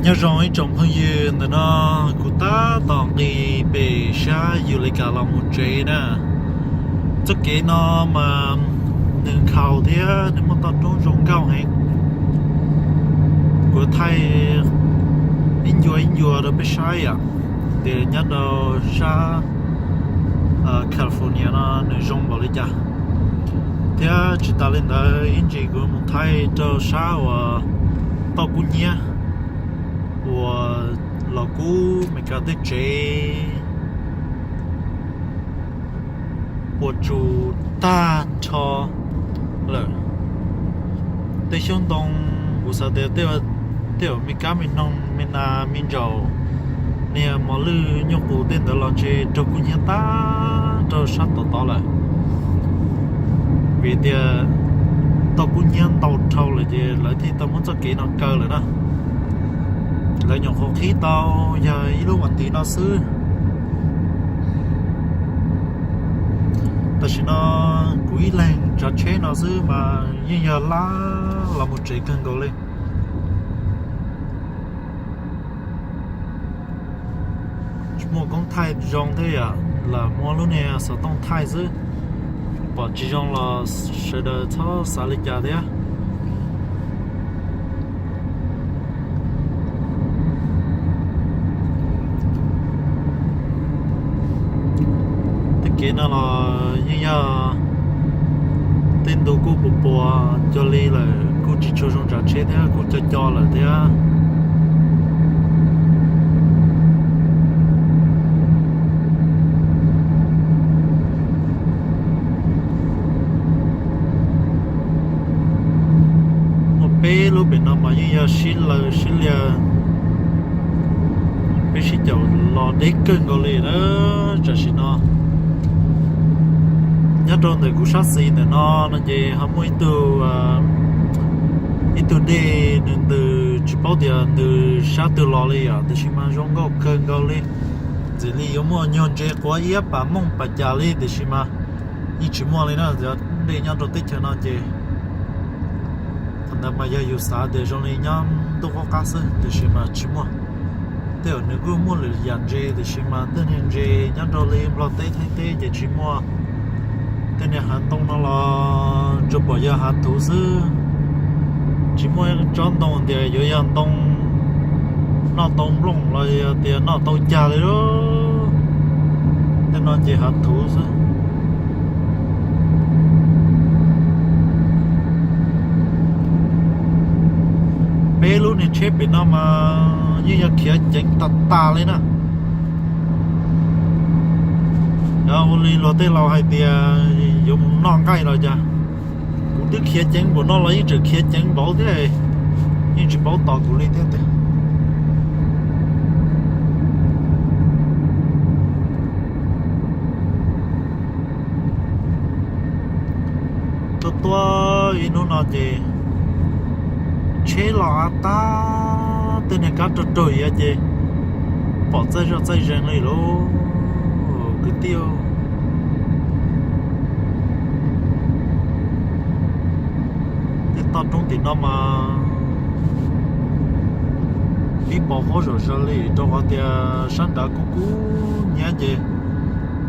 Nyob zoo ib tsoom phooj ywg, ntawm no kuv tab tom nqis pem sab Eureka los mus tsev na. Txoj kev no mas nws nkhaus thiab nws muaj toj roob zoo nkauj heev. Kuv thaij ib ncua ib ncua rau peb saib yom, tias nyob rau sab California no nws zoo npaum li cas. Thiab tsis tas li ntawd, ib ntsis kuv mus thaij rau sab uas toj kub hnyiab uas los kub Meskas tej tsev puas tsuas tag nrho lawm. Tej xyoob ntoo, kuv xav tias tej uas me kab me noog me nas me ntsaum, niag mos lwj nyuj qus tej ntawd los ntshe raug kub hnyiab tag rau sab tod tod lawm. Vim tias toj kub hnyiab ntau dhau lawm ces lawv thiaj tau muab txoj kev no kaw lawm na. Lawv nyuam qhuav qhib tau yog ib lub vas tis no xwb. Tam sim no kuv ib leeg tsav tsheb no xwb mas yeej yog laj los mus tsev kawg nkaus li. Tsis muaj koob thaij zoo thiab yom, lam muab lub niag xov tooj thaij xwb. Pom tsis zoo los sawv daws txhob xav li cas thiab. Tej kev no los yeej yog tej ntu kuj puas puas cuag li lawm, kuj tsis tshua zoo tsav tsheb thiab, kuj co co lawm thiab. Muaj peb lub pem no mas yeej yog sib law sib lias, peb sib caum los deb kawg nkaus li na. Tam sim no nyob rau ntawm kuv sab xis ntawm no no ces ho muaj ib tug, ib tug dej nws ntws tsis paub tias ntws sab twg los li yom, tiam sis mas zoo nkauj kawg nkaus li. Ntxim li yuav muaj nyuag ntses quav iab pas mooj pas cas li, tiam sis mas yeej tsis muaj li na. Dej nyob rau teb chaws no ces thaum ntawd mas yog yus xav tias zoo li nyob ntuj qub qab xwb, tiam sis mas tsis muaj. Tej zaum nws kuj muaj lwm yam ntses, tiam sis mas tej niag ntses nyob rau li Nplog teb Thaib teb ces tsis muaj. Tej niag hav ntoo no los tsuas pom yog hav thuv xwb, tsis muaj tsob ntoo tias yuav yog ntoo noj tau nplooj los yog tias noj tau cag li lawm. Tej no ces hav thuv xwb. Peb lub niag tsheb pem no mas yeej yog khiav ceev tas tas li na. Ua li luag tej laus hais tias yuav mus noj nqaij los cas, kuv twb khiav ceev npaum no los yeej tseem khiav ceev npaum thiab, yeej tsis paub tos kuv li thiab tiag. Tuaj tuaj ib hnub no ces tsheb los av tag, tej niag kab raug raug iav ces pom txaij zoj txaij zees li lauj kwv tij. Tej toj roob tim no mas pib pos huab zom zaws li, rau qhov tias sab nrad kub kub hnyiab ces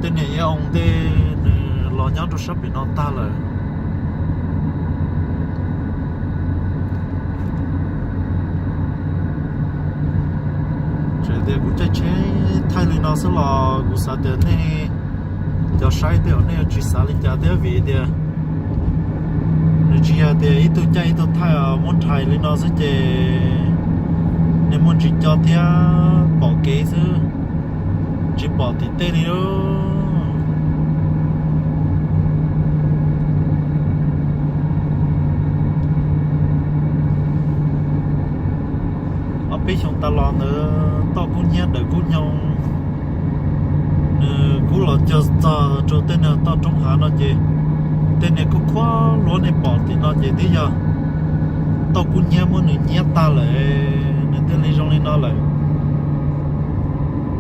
tej niag iav oo tej nws los nyob rau sab pem no tag lawm. Tseem tias kuv caij tsheb thaij li no xwb los kuv xav tias nej cov saib tej zaum nej yuav tsis xav li cas thiab, vim tias nws tsis yog tias ib tug caij ib tug thaij muab nrhais li no xwb ces nej muaj ntsis co thiab pom kev xwb, tsis pom tim tej li. Ob peb xyoos tas los ntawd toj kub hnyiab dawm kub hnyo, nws kub los cog txog rau tej niag toj roob hav no ces tej niag kub khuab luab nej pom tim no ces twb yog toj kub hnyiab muab nws hnyiab tag lawm, nws thiaj li zoo li no lawm.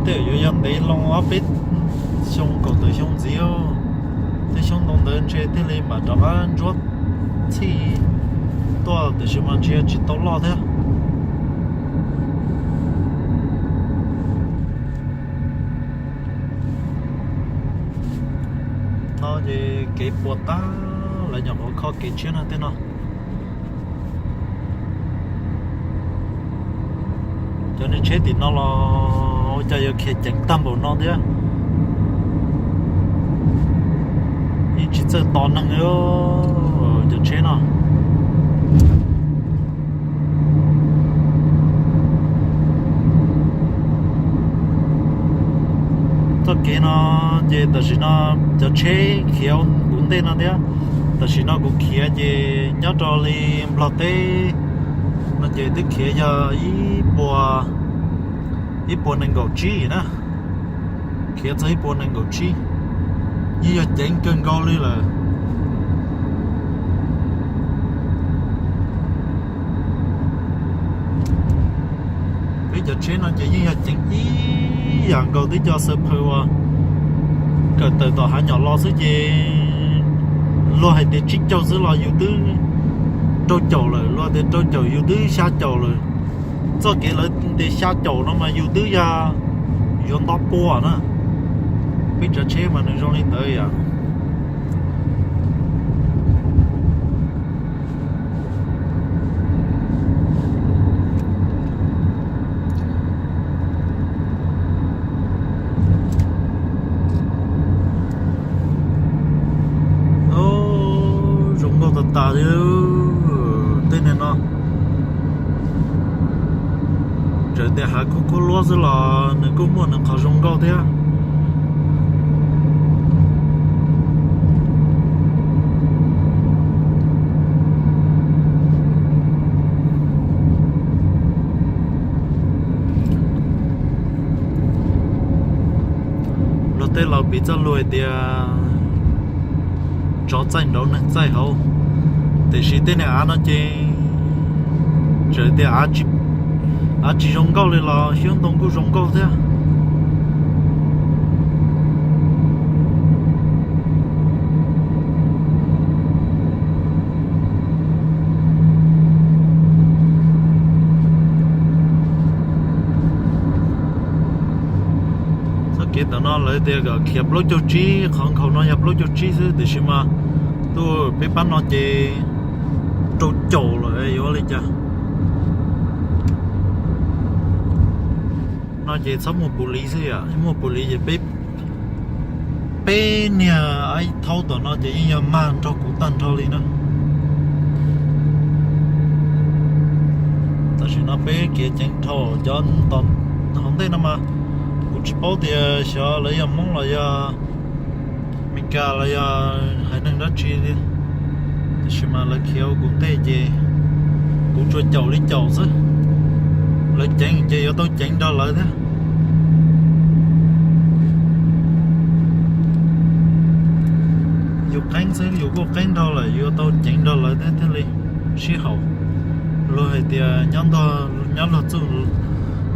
Tej zaum yuav yog ntev loo ob peb xyoo kaum tawm xyoo ntxiv, tej xyoob ntoo ntawd ntshe thiaj li mam rov qab ntsuab txhij tuaj, tiam sis mas ntshe tsis tau loj thiab. No ces kev puas tag, lawv nyuam qhuav kho kev tshiab no tej no. Cov niag tsheb tim no los ua cas yuav khiav ceev tag npaum no thiab. Yeej tsis txawj tos neeg li cov tsheb no. Txoj kev no ces tam sim no cov tsheb khiav ua ntej no thiab. Tam sim no kuv khiav ces nyob rau li Nplog teb no ces twb khiav yog ib puas, ib puas nees nkaum tsib na. Khiav txog ib puas nees nkaum tsib, yeej yog ceev kawg nkaus li lawm. Peb cov tsheb no ces yeej yog ceev ib yam nkaus, twb cov xaw phaw uas kawm tawm tom hav nyom los xwb ces luag hais tias tsib caug xwb los yus twb rau caum lawm, luag tias rau caum yus twb xya caum lawm. Txoj kev lawv tias xya caum no mas yus twb ya yuav nto pua na. Peb tsav tsheb mas nws zoo li ntawd yom. Zoo nkauj tas tas li tej niag no. Txawm tias hav kub kub luab xwb los nws kuj muaj nws qhov zoo nkauj thiab. Luag tej laus piv txoj lus hais tias tsov txaij nraud neeg txaij hauv, tiam sis tej niag av no ces txawm tias av tsis zoo nkauj li los xyoob ntoo kuj zoo nkauj thiab. Txoj kev ntawm no lawv tias kom khiav plaub caug tsib, qhov nkhaus no yog plaub caug tsib xwb, tiam sis mas tuaj peb pab no ces rau caum lawm, yuav li cas. No ces txhob muaj pus lis xwb yom, muaj pus lis ces peb, peb niag aib thaub tom no ces yeej yog mag nrog kuv tag nrho li na. Tam sim no peb khiav ceev dhau cov tom hauv ntej no mas kuv tsis paub tias xyov lawv yog Hmoob los yog Meskas los yog haiv neeg dab tsi li, tiam sis mas lawv khiav ua kuv ntej ces kuv tsuas caum li caum xwb. Lawv ceev ces yuav tau ceev nrog lawv thiab. Yus qeeb xwb yus kuj qeeb nrog lawm, yuav tau ceev nrog lawv thiab thiaj li sib haum. Luag hais tias nyob luag txuj,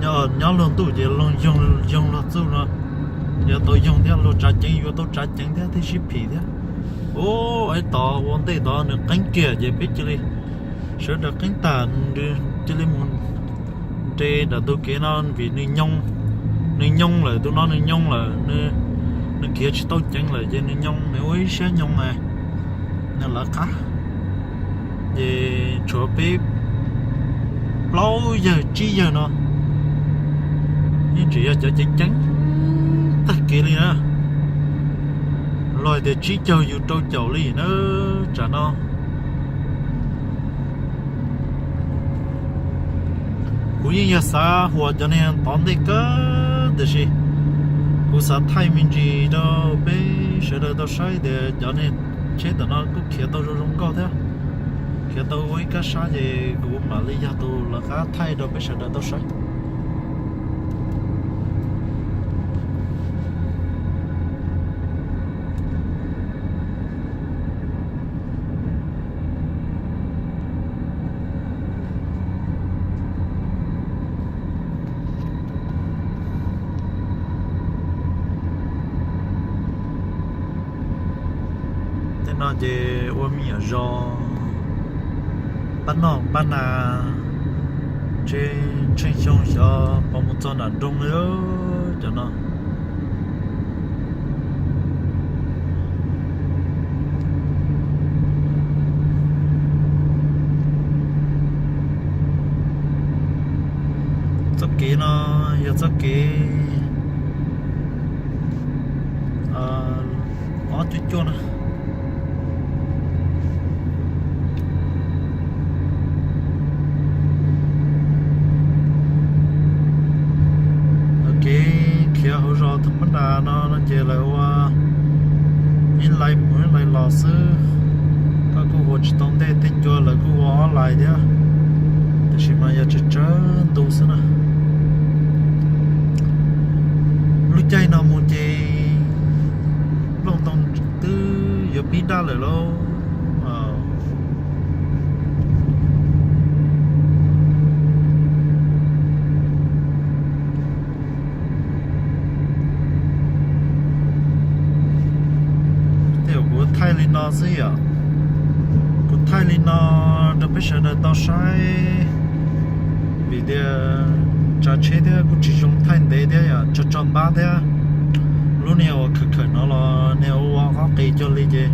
nyob luag ntuj ces yoog luag txuj no, yuav tau yoog thiab, luag tsav ceev yuav tau tsav ceev thiab thiaj sib phim thiab. Ub, aib tod ua ntej tod nws qeeb kiag ces peb cia li sawv daws qeeb tag, cia li mus nres nram ntug kev no vim nws nyoo, nws nyoo lawm, tus no nws nyoo lawm, nws khiav tsis tau ceev lawm ces nws nyoo, nws ua ib siab nyoo na, nws lawv qab. Ces tshuav peb plaub yawg tsib yawg no, yeej tseem yog cov ceev ceev tag kev li na. Luag tias tsib caug yus rau caum li na, tsam no. Kuv yeej yog xav huas cov niag tod ntej kawg, tiam sis kuv xav thaij me ntsis rau peb sawv daws tau saib tias cov niag tsheb ntawm no kuj khiav tau zoo zoo nkauj thiab. Khiav tau ua ib kab sab ces kuv mam li yog tus lawv qab thaij rau peb sawv daws tau saib. Tej no ces ua me nyuam zos, pab noj pab na, tshee, tsheej xyoo xyov puas mus txog nram nroog li cov no. Txoj kev no yog txoj kev ob cuaj cuaj na. Kev khiav hauv zos Tha Mab Nras no no ces lawv ua ib lais mus ib lais los xwb. Koj kuj ua tsis tau ntej, tej ncua lawv kuj ua ob lais thiab, tiam sis mas yog tsawg tsawg ntu xwb na. Lub caij no mus ces nplooj ntoo twb yuav pib daj lawm lauj. Tej zaum kuv thaij li no xwb yom. Kuv thaij li no rau peb sawv daws tau saib, vim tias tsav tsheb thiab kuj tsis zoo thaij ntev thiab yom, tso tso npab thiab. Lub niag uas khawm khawm no los niag ua ua qab qis cuag li ces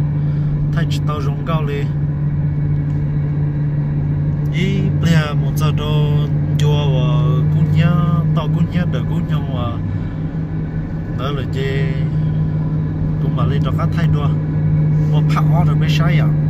thaij tsis tau zoo nkauj li. Ib pliag mus txog rau ncua uas Kub Hnyiab, toj Kub Hnyiab dawm Kub Nyoog uas ntawd lawm ces kuv mam li rov qab thaij dua, ua phaj ob rau peb saib yom.